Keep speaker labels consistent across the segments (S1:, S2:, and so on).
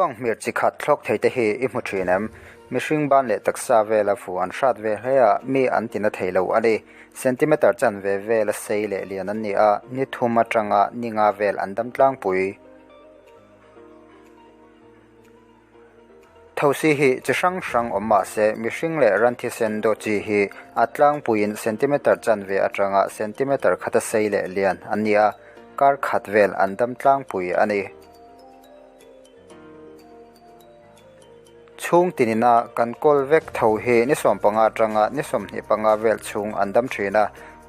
S1: Fanghmir chi khat thlawk thei te hi i hmu thin em? Mihring ban leh taksa vela fu an hrat ve hle a, mi an tina thei lo a ni. Centimeter chanve vela sei leh lian an ni a, ni thum atanga ni nga vel an dam tlangpui. Thosi hi chi hrang hrang awm mah se, mihring leh ran thisen dawt chi hi a tlangpuiin centimeter chanve atanga centimeter khata sei leh lian an ni a, kar khat vel an dam tlangpui a ni. Chhung tinina kan kawl vek tho hi ni 15 atanga ni 25 vel chhung an dam thin a,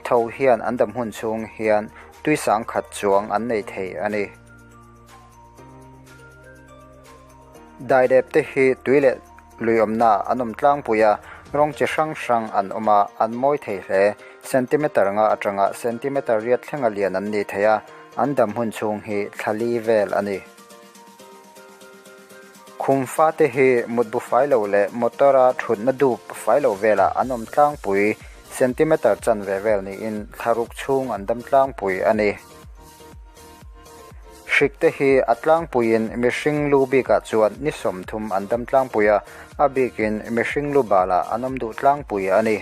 S1: tho hian an dam hun chhung hian tui sangkhat chuang an nei thei a ni. Daidep te hi tui leh lui awmna an awm tlangpui a, rawng chi hrang hrang an awm a, an mawi thei hle. Centimeter nga atanga centimeter riat thlenga lian an ni thei a, an dam hun chhung hi thla li vel a ni. Khum fate hi mutbu fai lo leh motor a thutna dup fai lo velah an awm tlangpui, centimeter chanve vel niin thla ruk chhung an dam tlangpui a ni. Hrik te hi a tlangpuiin mihring lu bikah chuan ni 30 an dam tlangpui a, a bikin mihring lu balah an awm duh tlangpui a ni.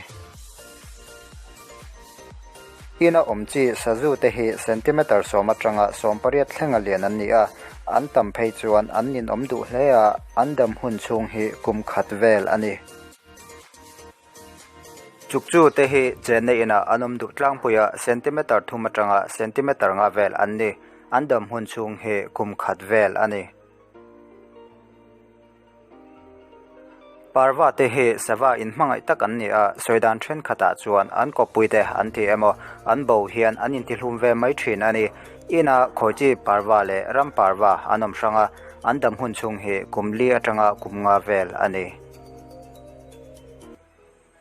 S1: Ina awm chi sazu te hi centimeter 10 atanga 18 thlenga lian an ni a, an tam phei chuan an ninawm duh hle a, an dam hun chhung hi kum khat vel a ni. Chukchu te hi chenna inah an awm duh tlangpui a, centimeter 3 atanga centimeter 5 vel an ni. An dam hun chhung hi kum khat vel a ni. Parva te hi sava inhmangaih tak an ni a, sawi dan thenkhatah chuan an kawppui te an ti emaw, an bo hian an intihlum ve mai thin a ni. Ina khawi chi parva leh ram parva an awm hrang a, an dam hun chhung hi kum li atanga kum nga vel a ni.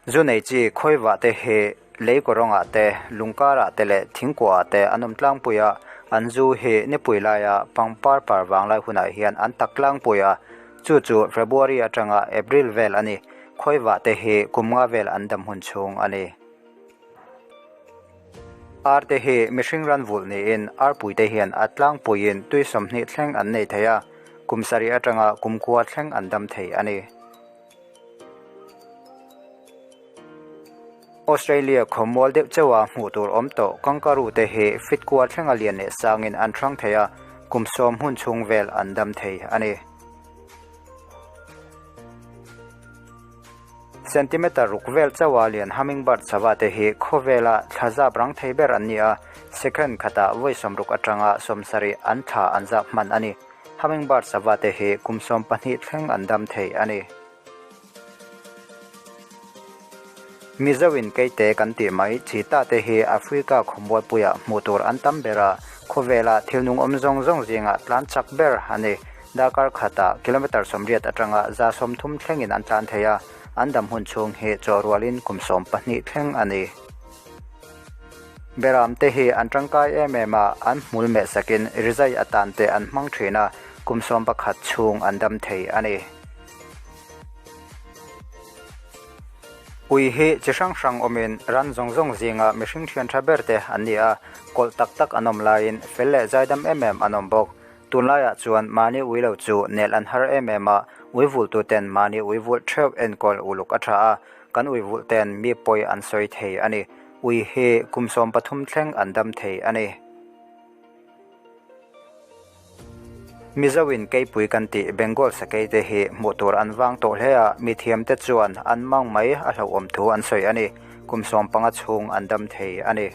S1: Zu nei chi khawivah te hi lei kawrawngah te, lungkarah te leh thingkuahah te an awm tlangpui a, an zu hi nipui laia pangpar par vanglai hunah hian an tak tlangpui a, chu chu February atanga April vel a ni. Khawivah te hi kum nga vel an dam hun chhung a ni. Ar te hi mihring ran vulh niin arpui te hian a tlangpuiin tui 20 thleng an nei thei a, kum sarih atanga kum kua thleng an dam thei a ni. Australia khawmual deuh chauha hmuh tur awm tawh kangaroo te hi fit kual thlenga lian leh sangin an hrang thei a, kum 10 hun chhung vel an dam thei a ni. Centimeter ruk vel chauha lian hummingbird sava te hi khawvela thla zap rang thei ber an ni a, second khatah vawi 60 atanga 70 an thla an zap hman a ni. Hummingbird sava te hi kum 12 thleng an dam thei a ni. Mizoin keite kan tih mai cheetah te hi Africa khawmualpuiah hmuh tur an tam ber a, khawvela thil nung awm zawng zawng zingah tlan chak ber a ni. Darkar khatah kilometer 80 atanga 130 thlengin an tlan thei a, an dam hun chhung hi chaw rualin kum 12 thleng a ni. Beram te hi an tangkai em em a, an hmul meh sakin rizai atan te an hmang thin a, kum 11 chhung an dam thei a ni. Ui hi chi hrang hrang awmin ran zawng zawng zinga mihring thian tha ber te an ni a, kawlh tak tak an awm laiin fel leh zaidam em em an awm bawk. Tunlaiah chuan mahni ui lo chu nel an har em em a, ui vulh tu ten mahni ui vulh theuh enkawl uluk a tha a, kan ui vulh ten mi pawi an sawi thei a ni. Ui hi kum 13 thleng an dam thei a ni. Mizoin keipui kan tih Bengal sakei te hi hmuh tur an vang tawh hle a, mi thiam te chuan an mang mai a hlauhawm thu an sawi a ni. Kum 15 chhung an dam thei a ni.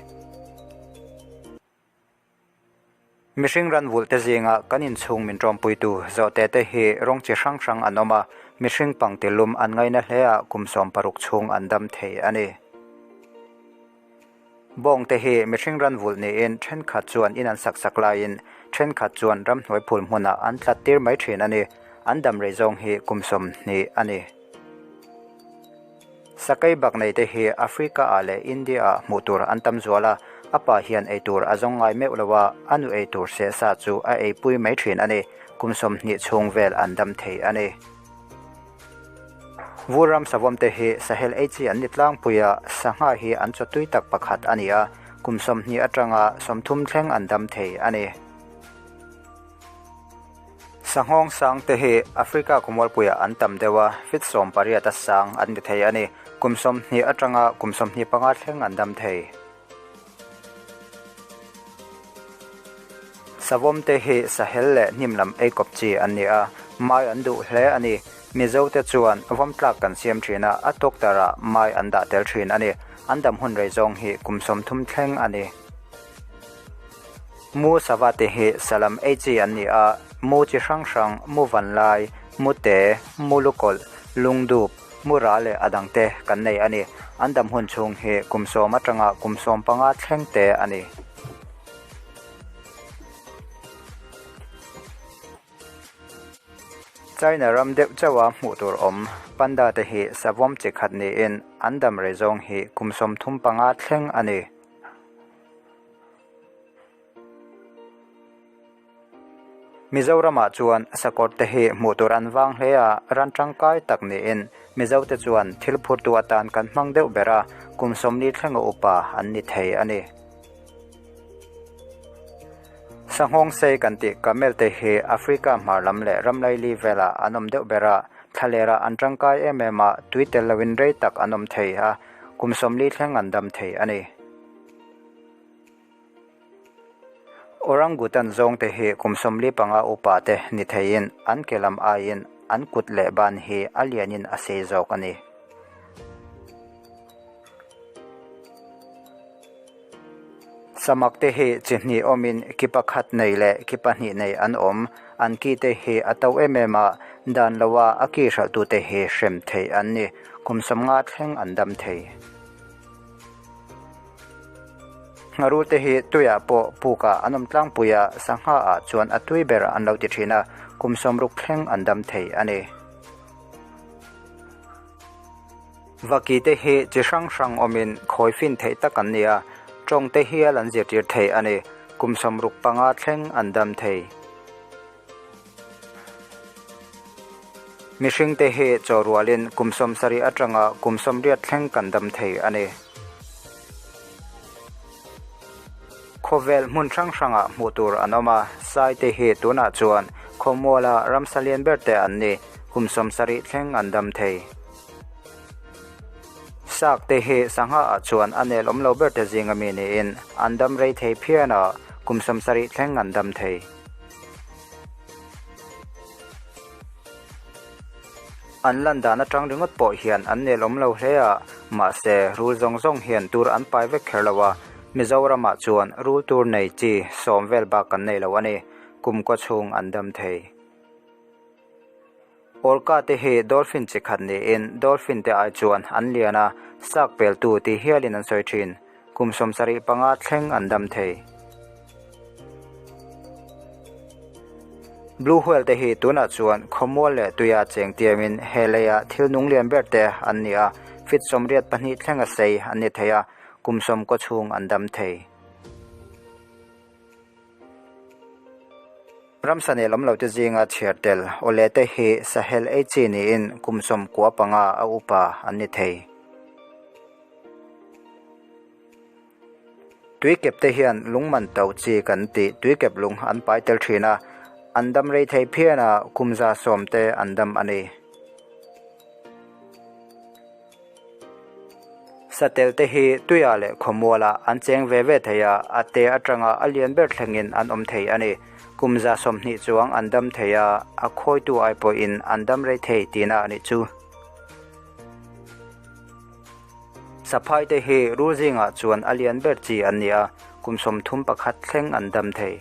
S1: Mihring ran vulh te zinga kan inchhung min tawmpuitu zawhte te hi rawng chi hrang hrang an awm a, mihring pangti lum an ngaina hle a, kum 16 chhung an dam thei a ni. Bawng te hi mihring ran vulh niin thenkhat chuan in an sak sak laiin thenkhat chuan ramhnuai phul hmunah an tlat tir mai thin a ni. An dam rei zawng hi kum 20 a ni. Sakei bak nei te hi Africa ah leh India ah hmuh tur an tam zual a, a pa hian ei tur a zawng ngai meuh lo a, a nu ei tur seh sa chu a ei pui mai thin a ni. Kum 20 chhung vel an dam thei a ni. Vur ram savawm te hi sahel ei chi an ni tlangpui a, sangha hi an chaw tui tak pakhat a ni a, kum 20 atanga 30 thleng an dam thei a ni. Sanghawng sang te hi Africa khawmualpuiah an tam deuh a, feet 18 a sang an ni thei a ni. Kum 20 atanga kum 25 thleng an dam thei. Savawm te hi sahel leh hnim lam ei kawp chi an ni a, mai an duh hle a ni. Mizo te chuan vawm tlak kan siam thin a, a tawktarah mai an dah tel thin a ni. An dam hun rei zawng hi kum 30 thleng a ni. Mu sava te hi salam ei chi an ni a, mu chi hrang hrang, mu vanlai, mu te, mu lukawlh, lungdup, mu ra leh a dang te kan nei a ni. An dam hun chhung hi kum 10 atanga kum 15 thleng te a ni. China ram deuh chauha hmuh tur awm panda te hi savawm chi khat niin an dam rei zawng hi kum 35 thleng a ni. Mizoramah chuan sakawr te hi hmuh tur an vang hle a, ran tangkai tak niin Mizo te chuan thil phurtu atan kan hmang deuh ber a, kum 40 thlenga upa an ni thei a ni. Sanghawng sei kan tih camel te hi Africa hmar lam leh ram laili velah an awm deuh ber a, thlalerah an tangkai em em a, tui tel loin rei tak an awm thei a, kum 40 thleng an dam thei a ni. Orangutan zawng te hi kum 45 upa te ni theiin an ke lam aiin an kut leh ban hi a lianin a sei zawk a ni. Samak te hi chi hnih awmin ki pakhat nei leh ki pahnih nei an awm. An ki te hi a to em em a, dan loa a ki hralhtute hi hrem theih an ni. Kum 50 thleng an dam thei. Ngharul te hi tuiah pawh pukah an awm tlangpui a, sangha ah chuan a tui ber an lo ti thin a, kum 60 thleng an dam thei a ni. Vaki te hi chi hrang hrang awmin khawi fin theih tak an ni a, tawng te hial an zirtir thei a ni. Kum 65 thleng an dam thei. Mihring te hi chaw rualin kum 70 atanga kum 80 thleng kan dam thei a ni. Khawvel hmun hrang hrangah hmuh tur an awm a, sai te hi tunah chuan khawmuala ramsa lian ber te an ni, kum 70 thleng an dam thei. Sak te hi sangha ah chuan a nel awm lo ber te zinga mi niin an dam rei thei phian a, kum 70 thleng an dam thei. An lan dan atang ringawt pawh hian an nel awm lo hle a, mahse rul zawng zawng hian tur an pai vek kher lo a, Mizoramah chuan rul tur nei chi 10 vel bak kan nei lo a ni, kum kaw chhung an dam thei. Orca te hi dolphin chi khat niin dolphin te ai chuan an lian a, sak peltu ti hialin an sawi thin. Kum 75 thleng an dam thei. Blue whale te hi tunah chuan khawmual leh tuia cheng tiamin he leia thil nung lian ber te an ni a, feet 82 thleng a sei an ni thei a, kum 10 kaw chhung an dam thei. Ramsa nel awm lo te zinga chhiar tel awle te hi sahel ei chi niin kum 95 a upa an ni thei. Tuikep te hian lung man to chi kan tih tuikep lung an pai tel thin a, an dam rei thei phian a, kum 110 te an dam a ni. Satel te hi tuiah leh khawmualah an cheng ve ve thei a, a te atanga a lian ber thlengin an awm thei a ni. Kum 120 chuang an dam thei a, a khawitu ai pawhin an dam rei thei tihna a nih chu. Saphai te hi rul zingah chuan a lian ber chi an ni a, kum 31 thleng an dam thei.